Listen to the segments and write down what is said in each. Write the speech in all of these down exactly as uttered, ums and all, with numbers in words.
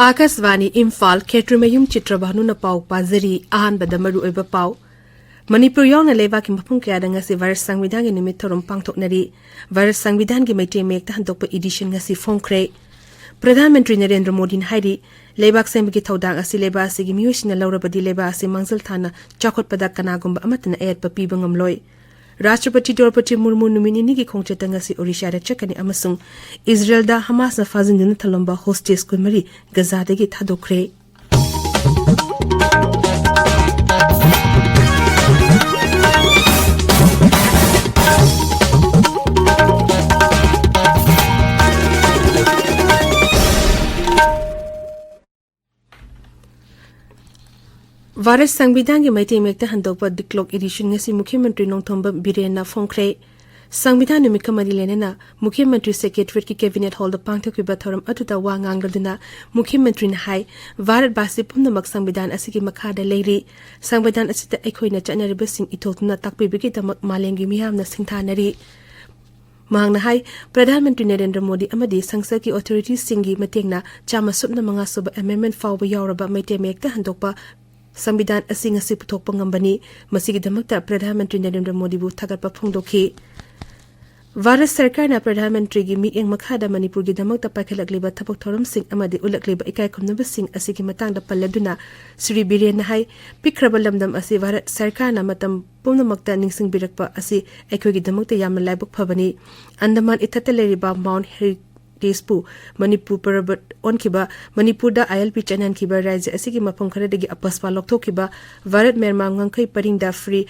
ꯑꯥꯀꯥꯁꯕꯥꯅꯤ ꯏꯝꯐꯥꯜ, ꯈꯦꯇ꯭ꯔꯤꯃꯌꯨꯝ ꯆꯤꯇ꯭ꯔꯚꯥꯅꯨꯅ ꯄꯥꯎ ꯄꯥꯖꯔꯤ꯫ ꯑꯍꯥꯟꯕꯗ ꯃꯔꯨꯑꯣꯏꯕ ꯄꯥꯎ꯫ ꯃꯅꯤꯄꯨꯔ ꯌꯥꯎꯅ ꯂꯩꯕꯥꯛꯀꯤ ꯃꯐꯝ ꯀꯌꯥꯗ ꯉꯁꯤ ꯚꯥꯔꯠ ꯁꯪꯕꯤꯙꯥꯟꯒꯤ ꯅꯨꯃꯤꯠ ꯊꯧꯔꯝ ꯄꯥꯡꯊꯣꯛꯅꯔꯤ꯫ ꯚꯥꯔꯠ ꯁꯪꯕꯤꯙꯥꯟꯒꯤ ꯃꯩꯇꯩ ꯃꯌꯦꯛꯇ ꯍꯟꯗꯣꯛꯄ edition ꯉꯁꯤ ꯐꯣꯡꯈ꯭ꯔꯦ꯫ ꯄ꯭ꯔꯙꯥꯟ ꯃꯟꯇ꯭ꯔꯤ ꯅꯔꯦꯟꯗ꯭ꯔ ꯃꯣꯗꯤꯅ ꯍꯥꯏꯔꯤ, ꯂꯩꯕꯥꯛ ꯁꯦꯝꯕꯒꯤ ꯊꯧꯗꯥꯡ ꯑꯁꯤ ꯂꯩꯕꯥꯛ ꯑꯁꯤꯒꯤ ꯃꯤꯑꯣꯏꯁꯤꯡꯅ ꯂꯧꯔꯕꯗꯤ ꯂꯩꯕꯥꯛ ꯑꯁꯤ ꯃꯥꯡꯖꯤꯜ ꯊꯥꯅ ꯆꯥꯎꯈꯠꯄꯗ ꯀꯅꯥꯒꯨꯝꯕ ꯑꯃꯠꯇꯅ ꯑꯌꯦꯠꯄ ꯄꯤꯕ ꯉꯝꯂꯣꯏ꯫ ꯔꯥꯁꯇ꯭ꯔꯄꯇꯤ ꯗ꯭ꯔꯧꯄꯗꯤ ꯃꯨꯔꯃꯨ ꯅꯨꯃꯤꯠ ꯅꯤꯅꯤꯒꯤ ꯈꯣꯡꯆꯠꯇ ꯉꯁꯤ ꯑꯣꯔꯤꯁꯥꯗ ꯆꯠꯀꯅꯤ ꯑꯃꯁꯨꯡ ꯏꯖꯔꯦꯜꯗ ꯍꯃꯥꯁꯅ ꯐꯥꯖꯤꯟꯗꯨꯅ ꯊꯝꯂꯝꯕ hostage ꯀꯨꯟꯃꯔꯤ ꯒꯖꯥꯗꯒꯤ ꯊꯥꯗꯣꯛꯈ꯭ꯔꯦ꯫ ꯚꯥꯔꯠ ꯁꯪꯕꯤꯙꯥꯟꯒꯤ ꯃꯩꯇꯩ ꯃꯌꯦꯛꯇ ꯍꯟꯗꯣꯛꯄ The Clock edition ꯉꯁꯤ ꯃꯨꯈ꯭ꯌ ꯃꯟꯇ꯭ꯔꯤ ꯅꯣꯡꯊꯣꯝꯕꯝ ꯕꯤꯔꯦꯟꯅ ꯐꯣꯡꯈ꯭ꯔꯦ꯫ ꯁꯪꯕꯤꯙꯥꯟ ꯅꯨꯃꯤꯠꯀ ꯃꯔꯤ ꯂꯩꯅꯅ ꯃꯨꯈ꯭ꯌ ꯃꯟꯇ꯭ꯔꯤ Secretariat ꯀꯤ Cabinet Hall ꯗ ꯄꯥꯡꯊꯣꯛꯈꯤꯕ ꯊꯧꯔꯝ ꯑꯗꯨꯗ ꯋꯥ ꯉꯥꯡꯂꯗꯨꯅ ꯃꯨꯈ꯭ꯌ ꯃꯟꯇ꯭ꯔꯤꯅ ꯍꯥꯏ, ꯚꯥꯔꯠ ꯚꯥꯁꯤ ꯄꯨꯝꯅꯃꯛ ꯁꯪꯕꯤꯙꯥꯟ ꯑꯁꯤꯒꯤ ꯃꯈꯥꯗ ꯂꯩꯔꯤ꯫ ꯁꯪꯕꯤꯙꯥꯟ ꯑꯁꯤꯗ ꯑꯩꯈꯣꯏꯅ ꯆꯠꯅꯔꯤꯕꯁꯤꯡ ꯏꯊꯣꯛꯇꯨꯅ ꯇꯥꯛꯄꯤꯕꯒꯤꯗꯃꯛ ꯃꯥꯂꯦꯝꯒꯤ ꯃꯤꯌꯥꯝꯅ ꯁꯤꯡꯊꯥꯅꯔꯤ꯫ ꯃꯍꯥꯛꯅ ꯍꯥꯏ, ꯄ꯭ꯔꯙꯥꯟ ꯃꯟꯇ꯭ꯔꯤ ꯅꯔꯦꯟꯗ꯭ꯔ ꯃꯣꯗꯤ ꯑꯃꯗꯤ ꯁꯪꯁꯗꯀꯤ authority ꯁꯤꯡꯒꯤ ꯃꯇꯦꯡꯅ ꯆꯥꯝꯃ ꯁꯨꯞꯅ ꯃꯉꯥ ꯁꯨꯕ amendment ꯐꯥꯎꯕ ꯌꯥꯎꯔꯕ ꯃꯩꯇꯩ ꯃꯌꯦꯛꯇ ꯍꯟꯗꯣꯛꯄ ꯁꯪꯕꯤꯙꯥꯟ ꯑꯁꯤ ꯉꯁꯤ ꯄꯨꯊꯣꯛꯄ ꯉꯝꯕꯅꯤ꯫ ꯃꯁꯤꯒꯤꯗꯃꯛꯇ ꯄ꯭ꯔꯙꯥꯟ ꯃꯟꯇ꯭ꯔꯤ ꯅꯔꯦꯟꯗ꯭ꯔ ꯃꯣꯗꯤꯕꯨ ꯊꯥꯒꯠꯄ ꯐꯣꯡꯗꯣꯛꯈꯤ꯫ ꯚꯥꯔꯠ ꯁꯔꯀꯥꯔꯅ ꯄ꯭ꯔꯙꯥꯟ ꯃꯟꯇ꯭ꯔꯤꯒꯤ ꯃꯤꯠꯌꯦꯡ ꯃꯈꯥꯗ ꯃꯅꯤꯄꯨꯔꯒꯤꯗꯃꯛꯇ ꯄꯥꯏꯈꯠꯂꯛꯂꯤꯕ ꯊꯕꯛ ꯊꯧꯔꯝꯁꯤꯡ ꯑꯃꯗꯤ ꯎꯠꯂꯛꯂꯤꯕ ꯏꯀꯥꯏ ꯈꯨꯝꯅꯕꯁꯤꯡ ꯑꯁꯤꯒꯤ ꯃꯇꯥꯡꯗ ꯄꯜꯂꯗꯨꯅ ꯁ꯭ꯔꯤ ꯕꯤꯔꯦꯟꯅ ꯍꯥꯏ, ꯄꯤꯛꯈ꯭ꯔꯕ ꯂꯝꯗꯝ ꯑꯁꯤ ꯚꯥꯔꯠ ꯁꯔꯀꯥꯔꯅ ꯃꯇꯝ ꯄꯨꯝꯅꯃꯛꯇ ꯅꯤꯡꯁꯤꯡꯕꯤꯔꯛꯄ ꯑꯁꯤ ꯑꯩꯈꯣꯏꯒꯤꯗꯃꯛꯇ ꯌꯥꯝꯅ ꯂꯥꯏꯕꯛ ꯐꯕꯅꯤ꯫ ꯑꯟꯗꯃꯥꯟ ꯏꯊꯠꯇ ꯂꯩꯔꯤꯕ Mount Heritage ꯄꯨ ꯃꯅꯤꯄꯨꯔ ꯄꯔꯕꯠ ꯑꯣꯟꯈꯤꯕ, ꯃꯅꯤꯄꯨꯔꯗ ILP ꯆꯠꯅꯍꯟꯈꯤꯕ, ꯔꯥꯖ꯭ꯌ ꯑꯁꯤꯒꯤ ꯃꯐꯝ ꯈꯔꯗꯒꯤ ꯑꯄꯁꯄꯥ ꯂꯧꯊꯣꯛꯈꯤꯕ, ꯚꯥꯔꯠ ꯃ꯭ꯌꯥꯟꯃꯥꯔ ꯉꯝꯈꯩ ꯄꯔꯤꯡꯗ free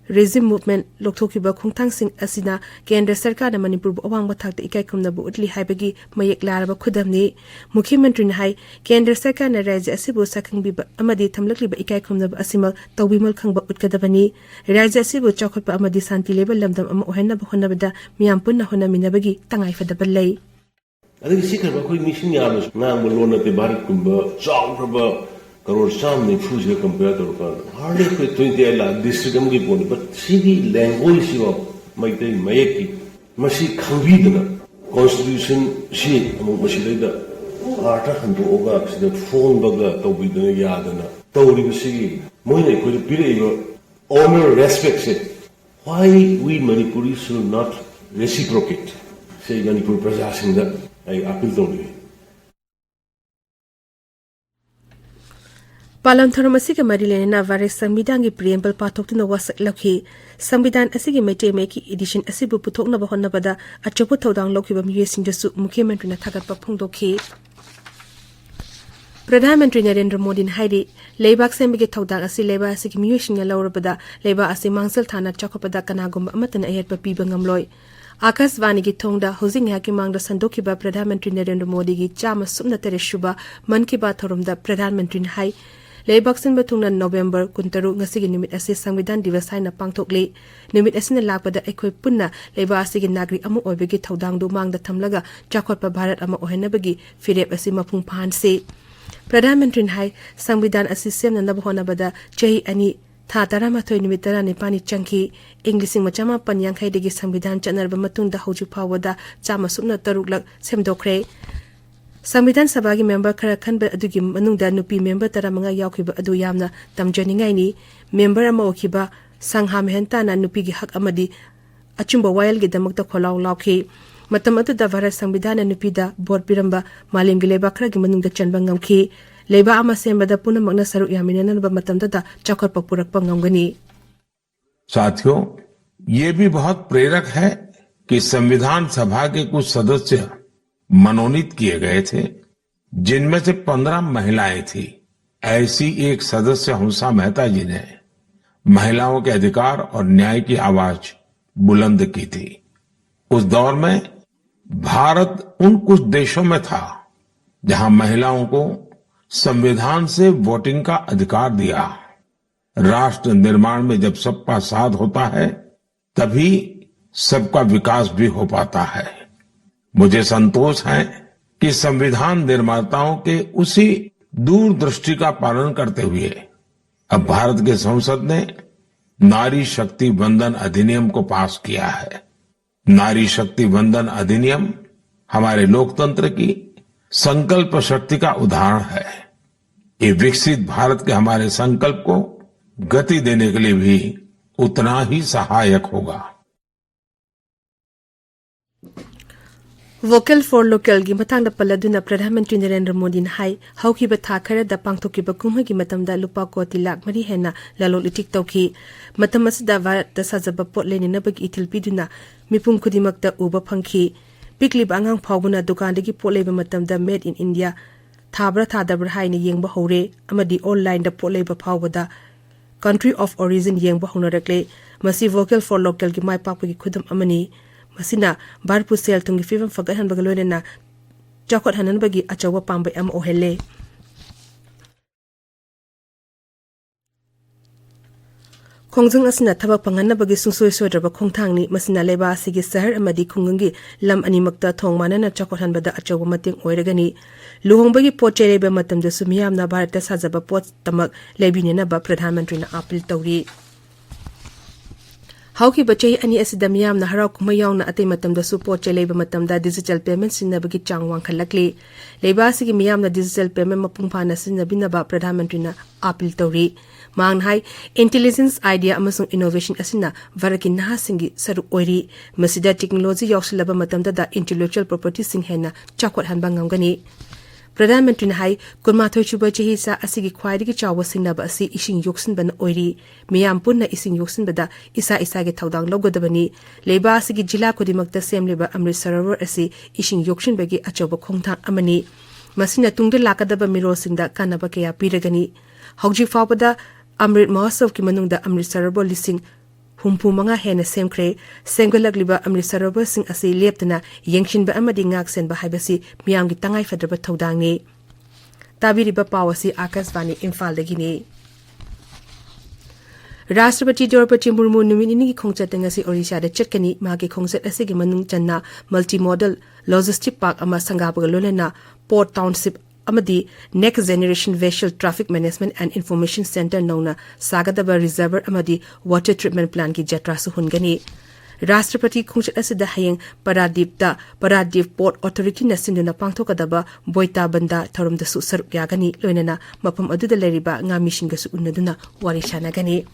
regime movement ꯂꯧꯊꯣꯛꯈꯤꯕ ꯈꯣꯡꯊꯥꯡꯁꯤꯡ ꯑꯁꯤꯅ ꯀꯦꯟꯗ꯭ꯔ ꯁꯔꯀꯥꯔꯅ ꯃꯅꯤꯄꯨꯔꯕꯨ ꯑꯋꯥꯡꯕ ꯊꯥꯛꯇ ꯏꯀꯥꯏ ꯈꯨꯝꯅꯕ ꯎꯠꯂꯤ ꯍꯥꯏꯕꯒꯤ ꯃꯌꯦꯛ ꯂꯥꯔꯕ ꯈꯨꯗꯝꯅꯤ꯫ ꯃꯨꯈ꯭ꯌ ꯃꯟꯇ꯭ꯔꯤꯅ ꯍꯥꯏ, ꯀꯦꯟꯗ꯭ꯔ ꯁꯔꯀꯥꯔꯅ ꯔꯥꯖ꯭ꯌ ꯑꯁꯤꯕꯨ ꯁꯛꯈꯪꯕꯤꯕ ꯑꯃꯗꯤ ꯊꯝꯂꯛꯂꯤꯕ ꯏꯀꯥꯏ ꯈꯨꯝꯅꯕ ꯑꯁꯤꯃꯛ ꯇꯧꯕꯤꯃꯜ ꯈꯪꯕ ꯎꯠꯀꯗꯕꯅꯤ꯫ ꯔꯥꯖ꯭ꯌ ꯑꯁꯤꯕꯨ ꯆꯥꯎꯈꯠꯄ ꯑꯃꯗꯤ ꯁꯥꯟꯇꯤ ꯂꯩꯕ ꯂꯝꯗꯝ ꯑꯃ ꯑꯣꯏꯍꯟꯅꯕ ꯍꯣꯠꯅꯕꯗ ꯃꯤꯌꯥꯝ ꯄꯨꯟꯅ ꯍꯣꯠꯅꯃꯤꯟꯅꯕꯒꯤ ꯇꯉꯥꯏꯐꯗꯕ ꯂꯩ꯫ ꯑꯗꯒꯤ ꯁꯤ ꯈꯛꯇ ꯑꯩꯈꯣꯏ ꯃꯤꯁꯤꯡ ꯌꯥꯝꯅꯁꯨ ꯉꯥꯡꯕ ꯂꯣꯟ ꯅꯠꯇꯦ꯫ ꯚꯥꯔꯠꯀꯨꯝꯕ ꯆꯥꯎꯈ꯭ꯔꯕ ꯀꯔꯣꯔ ꯆꯥꯝꯃ ꯅꯤꯐꯨꯁꯤꯒ compare ꯇꯧꯔꯀꯥꯟꯗ hardly ꯑꯩꯈꯣꯏ twenty eight lakh district ꯑꯃꯒꯤ ꯄꯣꯠꯅꯤ꯫ But ꯁꯤꯒꯤ language ꯁꯤꯐꯥꯎ, ꯃꯩꯇꯩ ꯃꯌꯦꯛꯀꯤ, ꯃꯁꯤ ꯈꯪꯕꯤꯗꯅ constitution ꯁꯤ ꯑꯃꯨꯛ ꯃꯁꯤꯗꯩꯗ ꯑꯥꯔꯊ ꯍꯟꯗꯣꯛꯑꯒ ꯁꯤꯗ ꯐꯣꯡꯕꯒ ꯇꯧꯕꯤꯗꯅ ꯌꯥꯗꯅ ꯇꯧꯔꯤꯕꯁꯤꯒꯤ ꯃꯣꯏꯅ ꯑꯩꯈꯣꯏꯗ ꯄꯤꯔꯛꯏꯕ honor, respectꯁꯦ, why we Manipuri should not reciprocate? ꯁꯤ ꯃꯅꯤꯄꯨꯔ ꯄ꯭ꯔꯖꯥꯁꯤꯡꯗ ꯑꯩ ꯑꯥꯄꯤꯜ ꯇꯧꯅꯤꯡꯉꯤ꯫ ꯄꯥꯂꯟ ꯊꯧꯔꯝ ꯑꯁꯤꯒ ꯃꯔꯤ ꯂꯩꯅꯅ ꯚꯥꯔꯠ ꯁꯪꯕꯤꯙꯥꯟꯒꯤ ꯄ꯭ꯔꯤꯑꯦꯝꯕꯜ ꯄꯥꯊꯣꯛꯇꯨꯅ ꯋꯥꯁꯛ ꯂꯧꯈꯤ꯫ ꯁꯪꯕꯤꯙꯥꯟ ꯑꯁꯤꯒꯤ ꯃꯩꯇꯩ ꯃꯌꯦꯛꯀꯤ ꯏꯗꯤꯁꯟ ꯑꯁꯤꯕꯨ ꯄꯨꯊꯣꯛꯅꯕ ꯍꯣꯠꯅꯕꯗ ꯑꯆꯧꯕ ꯊꯧꯗꯥꯡ ꯂꯧꯈꯤꯕ ꯃꯤꯑꯣꯏꯁꯤꯡꯗꯁꯨ ꯃꯨꯈ꯭ꯌ ꯃꯟꯇ꯭ꯔꯤꯅ ꯊꯥꯒꯠꯄ ꯐꯣꯡꯗꯣꯛꯈꯤ꯫ ꯄ꯭ꯔꯙꯥꯟ ꯃꯟꯇ꯭ꯔꯤ ꯅꯔꯦꯟꯗ꯭ꯔ ꯃꯣꯗꯤꯅ ꯍꯥꯏꯔꯤ, ꯂꯩꯕꯥꯛ ꯁꯦꯝꯕꯒꯤ ꯊꯧꯗꯥꯡ ꯑꯁꯤ ꯂꯩꯕꯥꯛ ꯑꯁꯤꯒꯤ ꯃꯤꯑꯣꯏꯁꯤꯡꯅ ꯂꯧꯔꯕꯗ ꯂꯩꯕꯥꯛ ꯑꯁꯤ ꯃꯥꯡꯖꯤꯜ ꯊꯥꯅ ꯆꯥꯎꯈꯠꯄꯗ ꯀꯅꯥꯒꯨꯝꯕ ꯑꯃꯠꯇꯅ ꯑꯌꯦꯠꯄ ꯄꯤꯕ ꯉꯝꯂꯣꯏ꯫ ꯑꯥꯀꯥꯁꯕꯥꯅꯤꯒꯤ ꯊꯣꯡꯗ ꯍꯧꯖꯤꯛ ꯉꯥꯏꯍꯥꯛꯀꯤ ꯃꯥꯡꯗ ꯁꯟꯗꯣꯛꯈꯤꯕ ꯄ꯭ꯔꯙꯥꯟ ꯃꯟꯇ꯭ꯔꯤ ꯅꯔꯦꯟꯗ꯭ꯔ ꯃꯣꯗꯤꯒꯤ ꯆꯥꯝꯃ ꯁꯨꯞꯅ ꯇꯔꯦꯠ ꯁꯨꯕ ꯃꯟ ꯀꯤ ꯕꯥꯠ ꯊꯧꯔꯝꯗ ꯄ꯭ꯔꯙꯥꯟ ꯃꯟꯇ꯭ꯔꯤꯅ ꯍꯥꯏ, ꯂꯩꯕꯥꯛ ꯁꯤꯟꯕ ꯊꯨꯡꯅ ꯅꯣꯕꯦꯝꯕꯔ ꯀꯨꯟꯇꯔꯨꯛ, ꯉꯁꯤꯒꯤ ꯅꯨꯃꯤꯠ ꯑꯁꯤ ꯁꯪꯕꯤꯙꯥꯟ ꯗꯤꯕꯁ ꯍꯥꯏꯅ ꯄꯥꯡꯊꯣꯛꯂꯤ꯫ ꯅꯨꯃꯤꯠ ꯑꯁꯤꯅ ꯂꯥꯛꯄꯗ ꯑꯩꯈꯣꯏ ꯄꯨꯟꯅ ꯂꯩꯕꯥꯛ ꯑꯁꯤꯒꯤ ꯅꯥꯒꯔꯤꯛ ꯑꯃ ꯑꯣꯏꯕꯒꯤ ꯊꯧꯗꯥꯡꯗꯨ ꯃꯥꯡꯗ ꯊꯝꯂꯒ ꯆꯥꯎꯈꯠꯄ ꯚꯥꯔꯠ ꯑꯃ ꯑꯣꯏꯍꯟꯅꯕꯒꯤ ꯐꯤꯔꯦꯞ ꯑꯁꯤ ꯃꯄꯨꯡ ꯐꯥꯍꯟꯁꯤ꯫ ꯄ꯭ꯔꯙꯥꯟ ꯃꯟꯇ꯭ꯔꯤꯅ ꯍꯥꯏ, ꯁꯪꯕꯤꯙꯥꯟ ꯑꯁꯤ ꯁꯦꯝꯅꯅꯕ ꯍꯣꯠꯅꯕꯗ ꯆꯍꯤ ꯑꯅꯤ, ꯊꯥ ꯇꯔꯥꯃꯥꯊꯣꯏ, ꯅꯨꯃꯤꯠ ꯇꯔꯥꯅꯤꯄꯥꯜꯅꯤ ꯆꯪꯈꯤ꯫ ꯏꯪ ꯂꯤꯁꯤꯡ ꯑꯃ ꯆꯃꯥꯄꯟ ꯌꯥꯡꯈꯩꯗꯒꯤ ꯁꯪꯕꯤꯙꯥꯟ ꯆꯠꯅꯔꯕ ꯃꯇꯨꯡꯗ ꯍꯧꯖꯤꯛ ꯐꯥꯎꯕꯗ ꯆꯥꯝꯃ ꯁꯨꯞꯅ ꯇꯔꯨꯛꯂꯛ ꯁꯦꯝꯗꯣꯛꯈ꯭ꯔꯦ꯫ ꯁꯪꯕꯤꯙꯥꯟ ꯁꯚꯥꯒꯤ ꯃꯦꯝꯕꯔ ꯈꯔ ꯈꯟꯕ ꯑꯗꯨꯒꯤ ꯃꯅꯨꯡꯗ ꯅꯨꯄꯤ ꯃꯦꯝꯕꯔ ꯇꯔꯥꯃꯉꯥ ꯌꯥꯎꯈꯤꯕ ꯑꯗꯨ ꯌꯥꯝꯅ ꯇꯝꯖꯅꯤꯡꯉꯥꯏꯅꯤ꯫ ꯃꯦꯝꯕꯔ ꯑꯃ ꯑꯣꯏꯈꯤꯕ ꯁꯪꯍꯥ ꯃꯦꯍꯟꯇꯥꯅ ꯅꯨꯄꯤꯒꯤ ꯍꯛ ꯑꯃꯗꯤ ꯑꯆꯨꯝꯕ ꯋꯥꯌꯦꯜꯒꯤꯗꯃꯛꯇ ꯈꯣꯜꯂꯥꯎ ꯂꯥꯎꯈꯤ꯫ ꯃꯇꯝ ꯑꯗꯨꯗ ꯚꯥꯔꯠ ꯁꯪꯕꯤꯙꯥꯟꯅ ꯅꯨꯄꯤꯗ ꯚꯣꯠ ꯄꯤꯔꯝꯕ ꯃꯥꯂꯦꯝꯒꯤ ꯂꯩꯕꯥꯛ ꯈꯔꯒꯤ ꯃꯅꯨꯡꯗ ꯆꯟꯕ ꯉꯝꯈꯤ꯫ ꯂꯩꯕꯥꯛ ꯑꯃ ꯁꯦꯝꯕꯗ ꯄꯨꯝꯅꯃꯛꯅ ꯁꯔꯨꯛ ꯌꯥꯃꯤꯟꯅꯅꯕ ꯃꯇꯝꯗꯗ ꯆꯥꯎꯈꯠꯄ ꯄꯨꯔꯛꯄ ꯉꯝꯒꯅꯤ꯫ साथियों, ये भी बहुत प्रेरक है कि संविधान सभा के कुछ सदस्य मनोनीत किए गए थे, जिनमें से पन्द्रह महिलाएं थीं। ऐसी एक सदस्य हंसा मेहता जी ने महिलाओं के अधिकार और न्याय की आवाज बुलंद की थी। उस दौर में भारत उन कुछ देशों में था, जहां महिलाओं को संविधान से वोटिंग का अधिकार दिया। राष्ट्र निर्माण में जब सबका साथ होता है, तभी सबका विकास भी हो पाता है। मुझे संतोष है कि संविधान निर्माताओं के उसी दूरदृष्टि का पालन करते हुए अब भारत के संसद ने नारी शक्ति वंदन अधिनियम को पास किया है। नारी शक्ति वंदन अधिनियम हमारे लोकतंत्र की संकल्प शक्ति का उदाहरण है। ये विकसित भारत के हमारे संकल्प को गति देने के लिए भी उतना ही सहायक होगा। Vocal for Localꯒꯤ ꯃꯇꯥꯡꯗ ꯄꯜꯂꯗꯨꯅ ꯄ꯭ꯔꯙꯥꯟ ꯃꯟꯇ꯭ꯔꯤ ꯅꯔꯦꯟꯗ꯭ꯔ ꯃꯣꯗꯤꯅ ꯍꯥꯏ, ꯍꯧꯈꯤꯕ ꯊꯥ ꯈꯔꯗ ꯄꯥꯡꯊꯣꯛꯈꯤꯕ ꯀꯨꯝꯍꯩꯒꯤ ꯃꯇꯝꯗ ꯂꯨꯄꯥ ꯀꯣꯇꯤ ꯂꯥꯈ ꯃꯔꯤ ꯍꯦꯟꯅ ꯂꯂꯣꯟ ꯏꯇꯤꯛ ꯇꯧꯈꯤ꯫ ꯃꯇꯝ ꯑꯁꯤꯗ ꯚꯥꯔꯠꯇ ꯁꯥꯖꯕ ꯄꯣꯠ ꯂꯩꯅꯅꯕꯒꯤ ꯏꯊꯤꯜ ꯄꯤꯗꯨꯅ ꯃꯤꯄꯨꯝ ꯈꯨꯗꯤꯡꯃꯛꯇ ꯎꯕ ꯐꯪꯈꯤ꯫ ꯄꯤꯛꯂꯤꯕ ꯑꯉꯥꯡ ꯐꯥꯎꯕꯅ ꯗꯨꯀꯥꯟꯗꯒꯤ ꯄꯣꯠ ꯂꯩꯕ ꯃꯇꯝꯗ Made in India ꯊꯥꯕ꯭ꯔꯥ ꯊꯥꯗꯕ꯭ꯔꯥ ꯍꯥꯏꯅ ꯌꯦꯡꯕ ꯍꯧꯔꯦ ꯑꯃꯗꯤ online ꯗ ꯄꯣꯠ ꯂꯩꯕ ꯐꯥꯎꯕꯗ Country of Origin ꯌꯦꯡꯕ ꯍꯧꯅꯔꯛꯂꯦ꯫ ꯃꯁꯤ Vocal for Localꯒꯤ ꯃꯥꯏ ꯄꯥꯛꯄꯒꯤ ꯈꯨꯗꯝ ꯑꯃꯅꯤ꯫ ꯃꯁꯤꯅ ꯚꯥꯔꯠꯄꯨ ꯁꯦꯜ ꯊꯨꯝꯒꯤ ꯐꯤꯕꯝ ꯐꯒꯠꯍꯟꯕꯒ ꯂꯣꯏꯅꯅ ꯆꯥꯎꯈꯠꯍꯟꯅꯕꯒꯤ ꯑꯆꯧꯕ ꯄꯥꯝꯕꯩ ꯑꯃ ꯑꯣꯏꯍꯜꯂꯦ꯫ ꯈꯣꯡꯖꯪ ꯑꯁꯤꯅ ꯊꯕꯛ ꯐꯪꯍꯟꯅꯕꯒꯤ ꯁꯨꯡꯁꯣꯏ ꯁꯣꯏꯗ꯭ꯔꯕ ꯈꯣꯡꯊꯥꯡꯅꯤ꯫ ꯃꯁꯤꯅ ꯂꯩꯕꯥꯛ ꯑꯁꯤꯒꯤ ꯁꯍꯔ ꯑꯃꯗꯤ ꯈꯨꯡꯒꯪꯒꯤ ꯂꯝ ꯑꯅꯤꯃꯛꯇ ꯊꯣꯡ ꯃꯥꯟꯅꯅ ꯆꯥꯎꯈꯠꯍꯟꯕꯗ ꯑꯆꯧꯕ ꯃꯇꯦꯡ ꯑꯣꯏꯔꯒꯅꯤ꯫ ꯂꯨꯍꯣꯡꯕꯒꯤ ꯄꯣꯠ ꯆꯩ ꯂꯩꯕ ꯃꯇꯝꯗꯁꯨ ꯃꯤꯌꯥꯝꯅ ꯚꯥꯔꯠꯇ ꯁꯥꯖꯕ ꯄꯣꯠꯇꯃꯛ ꯂꯩꯕꯤꯅꯅꯕ ꯄ꯭ꯔꯙꯥꯟ ꯃꯟꯇ꯭ꯔꯤꯅ ꯑꯥꯄꯤꯜ ꯇꯧꯔꯤ꯫ ꯍꯧꯈꯤꯕ ꯆꯍꯤ ꯑꯅꯤ ꯑꯁꯤꯗ ꯃꯤꯌꯥꯝꯅ ꯍꯔꯥꯎ ꯀꯨꯝꯍꯩ ꯌꯥꯎꯅ ꯑꯇꯩ ꯃꯇꯝꯗꯁꯨ ꯄꯣꯠ ꯆꯩ ꯂꯩꯕ ꯃꯇꯝꯗ digital payment ꯁꯤꯖꯤꯟꯅꯕꯒꯤ ꯆꯥꯡ ꯋꯥꯡꯈꯠꯂꯛꯂꯤ꯫ ꯂꯩꯕꯥꯛ ꯑꯁꯤꯒꯤ ꯃꯤꯌꯥꯝꯅ digital payment ꯃꯄꯨꯡ ꯐꯥꯅ ꯁꯤꯖꯤꯟꯅꯕꯤꯅꯕ ꯄ꯭ꯔꯙꯥꯟ ꯃꯟꯇ꯭ꯔꯤꯅ ꯑꯥꯄꯤꯜ ꯇꯧꯔꯤ꯫ ꯃꯍꯥꯛꯅ ꯍꯥꯏ, intelligence, idea ꯑꯃꯁꯨꯡ innovation ꯑꯁꯤꯅ ꯚꯥꯔꯠꯀꯤ ꯅꯍꯥꯁꯤꯡꯒꯤ ꯁꯔꯨꯛ ꯑꯣꯏꯔꯤ꯫ ꯃꯁꯤꯗ technology ꯌꯥꯎꯁꯤꯜꯂꯕ ꯃꯇꯝꯗꯗ intellectual property ꯁꯤꯡ ꯍꯦꯟꯅ ꯆꯥꯎꯈꯠꯍꯟꯕ ꯉꯝꯒꯅꯤ꯫ ꯄ꯭ꯔꯙꯥꯟ ꯃꯟꯇ꯭ꯔꯤꯅ ꯍꯥꯏ, ꯀꯨꯟꯃꯥꯊꯣꯏ ꯁꯨꯕ ꯆꯍꯤꯆꯥ ꯑꯁꯤꯒꯤ ꯈ꯭ꯋꯥꯏꯗꯒꯤ ꯆꯥꯎꯕ ꯁꯤꯡꯅꯕ ꯑꯁꯤ ꯏꯁꯤꯡ ꯌꯣꯛꯁꯤꯟꯕꯅ ꯑꯣꯏꯔꯤ꯫ ꯃꯤꯌꯥꯝ ꯄꯨꯟꯅ ꯏꯁꯤꯡ ꯌꯣꯛꯁꯤꯟꯕꯗ ꯏꯁꯥ ꯏꯁꯥꯒꯤ ꯊꯧꯗꯥꯡ ꯂꯧꯒꯗꯕꯅꯤ꯫ ꯂꯩꯕꯥꯛ ꯑꯁꯤꯒꯤ ꯖꯤꯂꯥ ꯈꯨꯗꯤꯡꯃꯛꯇ ꯁꯦꯝꯂꯤꯕ ꯑꯃ꯭ꯔꯤꯠ ꯁꯔꯣꯕꯔ ꯑꯁꯤ ꯏꯁꯤꯡ ꯌꯣꯛꯁꯤꯟꯕꯒꯤ ꯑꯆꯧꯕ ꯈꯣꯡꯊꯥꯡ ꯑꯃꯅꯤ꯫ ꯃꯁꯤꯅ ꯇꯨꯡꯗ ꯂꯥꯛꯀꯗꯕ ꯃꯤꯔꯣꯜꯁꯤꯡꯗ ꯀꯥꯟꯅꯕ ꯀꯌꯥ ꯄꯤꯔꯒꯅꯤ꯫ ꯍꯧꯖꯤꯛ ꯐꯥꯎꯕꯗ ꯑꯃ꯭ꯔꯤꯠ ꯃꯍꯣꯠꯁꯕꯀꯤ ꯃꯅꯨꯡꯗ ꯑꯃ꯭ꯔꯤꯠ ꯁꯔꯣꯕꯔ ꯂꯤꯁꯤꯡ ꯍꯨꯝꯐꯨ ꯃꯉꯥ ꯍꯦꯟꯅ ꯁꯦꯝꯈ꯭ꯔꯦ꯫ ꯁꯦꯝꯒꯠꯂꯛꯂꯤꯕ ꯑꯃ꯭ꯔꯤꯠ ꯁꯔꯣꯕꯔꯁꯤꯡ ꯑꯁꯤ ꯂꯦꯞꯇꯅ ꯌꯦꯡꯁꯤꯟꯕ ꯑꯃꯗꯤ ꯉꯥꯛ ꯁꯦꯟꯕ ꯍꯥꯏꯕꯁꯤ ꯃꯤꯌꯥꯝꯒꯤ ꯇꯉꯥꯏꯐꯗ꯭ꯔꯕ ꯊꯧꯗꯥꯡꯅꯤ꯫ ꯇꯥꯕꯤꯔꯤꯕ ꯄꯥꯎ ꯑꯁꯤ ꯑꯥꯀꯥꯁꯕꯥꯅꯤ ꯏꯝꯐꯥꯜꯗꯒꯤꯅꯤ꯫ ꯔꯥꯁꯇ꯭ꯔꯄꯇꯤ ꯗ꯭ꯔꯧꯄꯗꯤ ꯃꯨꯔꯃꯨ ꯅꯨꯃꯤꯠ ꯅꯤꯅꯤꯒꯤ ꯈꯣꯡꯆꯠꯇ ꯉꯁꯤ ꯑꯣꯔꯤꯁꯥꯗ ꯆꯠꯀꯅꯤ꯫ ꯃꯍꯥꯛꯀꯤ ꯈꯣꯡꯆꯠ ꯑꯁꯤꯒꯤ ꯃꯅꯨꯡ ꯆꯟꯅ multimodal logistic park ꯑꯃ ꯁꯪꯒꯥꯕꯒ ꯂꯣꯏꯅꯅ port township ꯑꯃꯗꯤ Next Generation Vessel Traffic Management and Information Center ꯅꯧꯅ ꯁꯥꯒꯗꯕ reservoir ꯑꯃꯗꯤ water treatment plantꯀꯤ ꯖꯇ꯭ꯔꯥꯁꯨ ꯍꯨꯟꯒꯅꯤ꯫ ꯔꯥꯁꯇ꯭ꯔꯄꯇꯤ ꯈꯣꯡꯆꯠ ꯑꯁꯤꯗ ꯍꯌꯦꯡ ꯄꯔꯥꯗꯤꯞꯇ ꯄꯔꯥꯗꯤꯞ ꯄꯣꯔꯠ ꯑꯣꯊꯣꯔꯤꯇꯤꯅ ꯁꯤꯟꯗꯨꯅ ꯄꯥꯡꯊꯣꯛꯀꯗꯕ ꯕꯣꯏꯇꯥ ꯕꯟꯗꯥ ꯊꯧꯔꯝꯗꯁꯨ ꯁꯔꯨꯛ ꯌꯥꯒꯅꯤ, ꯂꯣꯏꯅꯅ ꯃꯐꯝ ꯑꯗꯨꯗ ꯂꯩꯔꯤꯕ ꯉꯥꯃꯤꯁꯤꯡꯒꯁꯨ ꯎꯅꯗꯨꯅ ꯋꯥꯔꯤ ꯁꯥꯟꯅꯒꯅꯤ꯫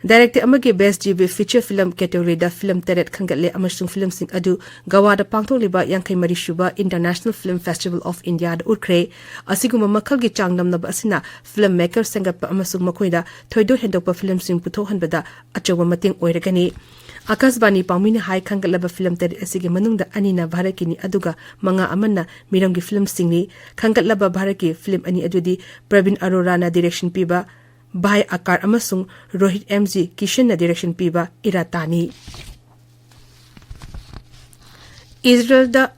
ꯗꯥꯏꯔꯦꯛꯇꯔ ꯑꯃꯒꯤ ꯕꯦꯁ ꯗꯤꯕ꯭ꯌꯨ ꯐꯤꯆꯔ ꯐꯤꯂꯝ ꯀꯦꯇꯦꯒꯣꯔꯤꯗ ꯐꯤꯂꯝ ꯇꯔꯦꯠ ꯈꯟꯒꯠꯂꯦ ꯑꯃꯁꯨꯡ ꯐꯤꯂꯝꯁꯤꯡ ꯑꯗꯨ ꯒꯋꯥꯗ ꯄꯥꯡꯊꯣꯛꯂꯤꯕ ꯌꯥꯡꯈꯩ ꯃꯔꯤ ꯁꯨꯕ International Film Festival of India ꯗ ꯎꯠꯈ꯭ꯔꯦ꯫ ꯑꯁꯤꯒꯨꯝꯕ ꯃꯈꯜꯒꯤ ꯆꯥꯡꯗꯝꯅꯕ ꯑꯁꯤꯅ ꯐꯤꯂꯝ ꯃꯦꯀꯔ ꯁꯦꯝꯒꯠꯄ ꯑꯃꯁꯨꯡ ꯃꯈꯣꯏꯗ ꯊꯣꯏꯗꯣꯛ ꯍꯦꯟꯗꯣꯛꯄ ꯐꯤꯂꯝꯁꯤꯡ ꯄꯨꯊꯣꯛꯍꯟꯕꯗ ꯑꯆꯧꯕ ꯃꯇꯦꯡ ꯑꯣꯏꯔꯒꯅꯤ꯫ ꯑꯀꯥꯁꯕꯥꯅꯤ ꯄꯥꯎꯃꯤꯅ ꯍꯥꯏ, ꯈꯟꯒꯠꯂꯕ ꯐꯤꯂꯝ ꯇꯔꯦꯠ ꯑꯁꯤꯒꯤ ꯃꯅꯨꯡꯗ ꯑꯅꯤꯅ ꯚꯥꯔꯠꯀꯤꯅꯤ, ꯑꯗꯨꯒ ꯃꯉꯥ ꯑꯃꯅ ꯃꯤꯔꯝꯒꯤ ꯐꯤꯂꯝꯁꯤꯡꯅꯤ꯫ ꯈꯟꯒꯠꯂꯕ ꯚꯥꯔꯠꯀꯤ ꯐꯤꯂꯝ ꯑꯅꯤ ꯑꯗꯨꯗꯤ ꯄ꯭ꯔꯕꯤꯟ ꯑꯔꯣꯔꯥꯅ ꯗꯤꯔꯦꯛꯁꯟ ꯄꯤꯕ ꯚꯥꯏ ꯑꯀꯥꯔ ꯑꯃꯁꯨꯡ ꯔꯣꯍꯤꯠ ꯑꯦꯝ ꯖꯤ ꯀꯤꯁꯟꯅ ꯗꯤꯔꯦꯛꯁꯟ ꯄꯤꯕ ꯏꯔꯥꯇꯥꯅꯤ꯫ ꯏꯖꯔꯦꯜꯗ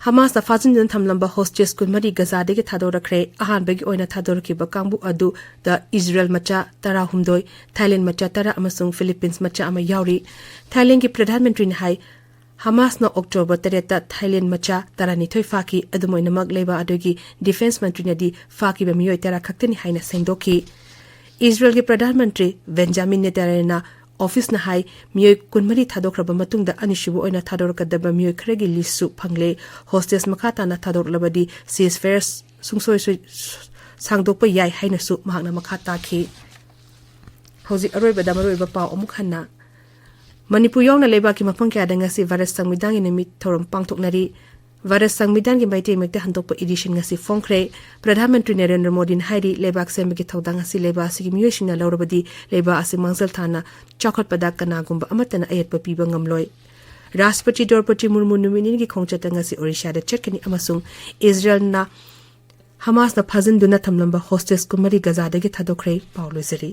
ꯍꯃꯥꯁꯅ ꯐꯥꯖꯤꯟꯗꯨꯅ ꯊꯝꯂꯝꯕ ꯍꯣꯁꯇꯦꯖ ꯀꯨꯟꯃꯔꯤ ꯒꯖꯥꯗꯒꯤ ꯊꯥꯗꯣꯔꯛꯈ꯭ꯔꯦ꯫ ꯑꯍꯥꯟꯕꯒꯤ ꯑꯣꯏꯅ ꯊꯥꯗꯣꯔꯛꯈꯤꯕ ꯀꯥꯡꯕꯨ ꯑꯗꯨꯗ ꯏꯖꯔꯦꯜ ꯃꯆꯥ ꯇꯔꯥꯍꯨꯝꯗꯣꯏ, ꯊꯥꯏꯂꯦꯟ ꯃꯆꯥ ꯇꯔꯥ ꯑꯃꯁꯨꯡ ꯐꯤꯂꯤꯄꯤꯟꯁ ꯃꯆꯥ ꯑꯃ ꯌꯥꯎꯔꯤ꯫ ꯊꯥꯏꯂꯦꯟꯒꯤ ꯄ꯭ꯔꯙꯥꯟ ꯃꯟꯇ꯭ꯔꯤꯅ ꯍꯥꯏ, ꯍꯃꯥꯁꯅ ꯑꯣꯛꯇꯣꯕꯔ ꯇꯔꯦꯠꯇ ꯊꯥꯏꯂꯦꯟ ꯃꯆꯥ ꯇꯔꯥꯅꯤꯊꯣꯏ ꯐꯥꯈꯤ꯫ ꯑꯗꯨꯝ ꯑꯣꯏꯅꯃꯛ, ꯂꯩꯕꯥꯛ ꯑꯗꯨꯒꯤ ꯗꯤꯐꯦꯟꯁ ꯃꯟꯇ꯭ꯔꯤꯅꯗꯤ ꯐꯥꯈꯤꯕ ꯃꯤꯑꯣꯏ ꯇꯔꯥ ꯈꯛꯇꯅꯤ ꯍꯥꯏꯅ ꯁꯦꯡꯗꯣꯛꯈꯤ꯫ ꯏꯖꯔꯦꯜꯒꯤ ꯄ꯭ꯔꯙꯥꯟ ꯃꯟꯇ꯭ꯔꯤ ꯕꯦꯟꯖꯥꯃꯤꯟ ꯅꯦꯇꯥꯟꯌꯥꯍꯨꯅ ꯑꯣꯐꯤꯁꯅ ꯍꯥꯏ, ꯃꯤꯑꯣꯏ ꯀꯨꯟꯃꯔꯤ ꯊꯥꯗꯣꯛꯈ꯭ꯔꯕ ꯃꯇꯨꯡꯗ ꯑꯅꯤꯁꯨꯕ ꯑꯣꯏꯅ ꯊꯥꯗꯣꯔꯛꯀꯗꯕ ꯃꯤꯑꯣꯏ ꯈꯔꯒꯤ ꯂꯤꯁ꯭ꯠꯁꯨ ꯐꯪꯂꯦ꯫ ꯍꯣꯁꯇꯦꯖ ꯃꯈꯥ ꯇꯥꯅ ꯊꯥꯗꯣꯔꯛꯂꯕꯗꯤ ꯁꯤꯖꯐꯥꯌꯔ ꯁꯨꯡꯁꯣꯏ ꯁꯣꯏ-, ꯁꯥꯡꯗꯣꯛꯄ ꯌꯥꯏ ꯍꯥꯏꯅꯁꯨ ꯃꯍꯥꯛꯅ ꯃꯈꯥ ꯇꯥꯈꯤ꯫ ꯍꯧꯖꯤꯛ ꯑꯔꯣꯏꯕꯗ ꯃꯔꯨꯑꯣꯏꯕ ꯄꯥꯎ ꯑꯃꯨꯛ ꯍꯟꯅ꯫ ꯃꯅꯤꯄꯨꯔ ꯌꯥꯎꯅ ꯂꯩꯕꯥꯛꯀꯤ ꯃꯐꯝ ꯀꯌꯥꯗ ꯉꯁꯤ ꯚꯥꯔꯠ ꯁꯪꯕꯤꯙꯥꯟꯒꯤ ꯅꯨꯃꯤꯠ ꯊꯧꯔꯝ ꯄꯥꯡꯊꯣꯛꯅꯔꯤ꯫ ꯚꯥꯔꯠ ꯁꯪꯕꯤꯙꯥꯟꯒꯤ ꯃꯩꯇꯩ ꯃꯌꯦꯛꯇ ꯍꯟꯗꯣꯛꯄ ꯏꯗꯤꯁꯟ ꯉꯁꯤ ꯐꯣꯡꯈ꯭ꯔꯦ꯫ ꯄ꯭ꯔꯙꯥꯟ ꯃꯟꯇ꯭ꯔꯤ ꯅꯔꯦꯟꯗ꯭ꯔ ꯃꯣꯗꯤꯅ ꯍꯥꯏꯔꯤ, ꯂꯩꯕꯥꯛ ꯁꯦꯝꯕꯒꯤ ꯊꯧꯗꯥꯡ ꯑꯁꯤ ꯂꯩꯕꯥꯛ ꯑꯁꯤꯒꯤ ꯃꯤꯑꯣꯏꯁꯤꯡꯅ ꯂꯧꯔꯕꯗꯤ ꯂꯩꯕꯥꯛ ꯑꯁꯤ ꯃꯥꯡꯖꯤꯜ ꯊꯥꯅ ꯆꯥꯎꯈꯠꯄꯗ ꯀꯅꯥꯒꯨꯝꯕ ꯑꯃꯠꯇꯅ ꯑꯌꯦꯠꯄ ꯄꯤꯕ ꯉꯝꯂꯣꯏ꯫ ꯔꯥꯁꯇ꯭ꯔꯄꯇꯤ ꯗ꯭ꯔꯧꯄꯗꯤ ꯃꯨꯔꯃꯨ ꯅꯨꯃꯤꯠ ꯅꯤꯅꯤꯒꯤ ꯈꯣꯡꯆꯠꯇ ꯉꯁꯤ ꯑꯣꯔꯤꯁꯥꯗ ꯆꯠꯀꯅꯤ ꯑꯃꯁꯨꯡ ꯏꯖꯔꯦꯜꯅ ꯍꯃꯥꯁꯅ ꯐꯥꯖꯤꯟꯗꯨꯅ ꯊꯝꯂꯝꯕ ꯍꯣꯁꯇꯦꯖ ꯀꯨꯟꯃꯔꯤ ꯒꯖꯥꯗꯒꯤ ꯊꯥꯗꯣꯛꯈ꯭ꯔꯦ꯫ ꯄꯥꯎ ꯂꯣꯏꯖꯔꯤ꯫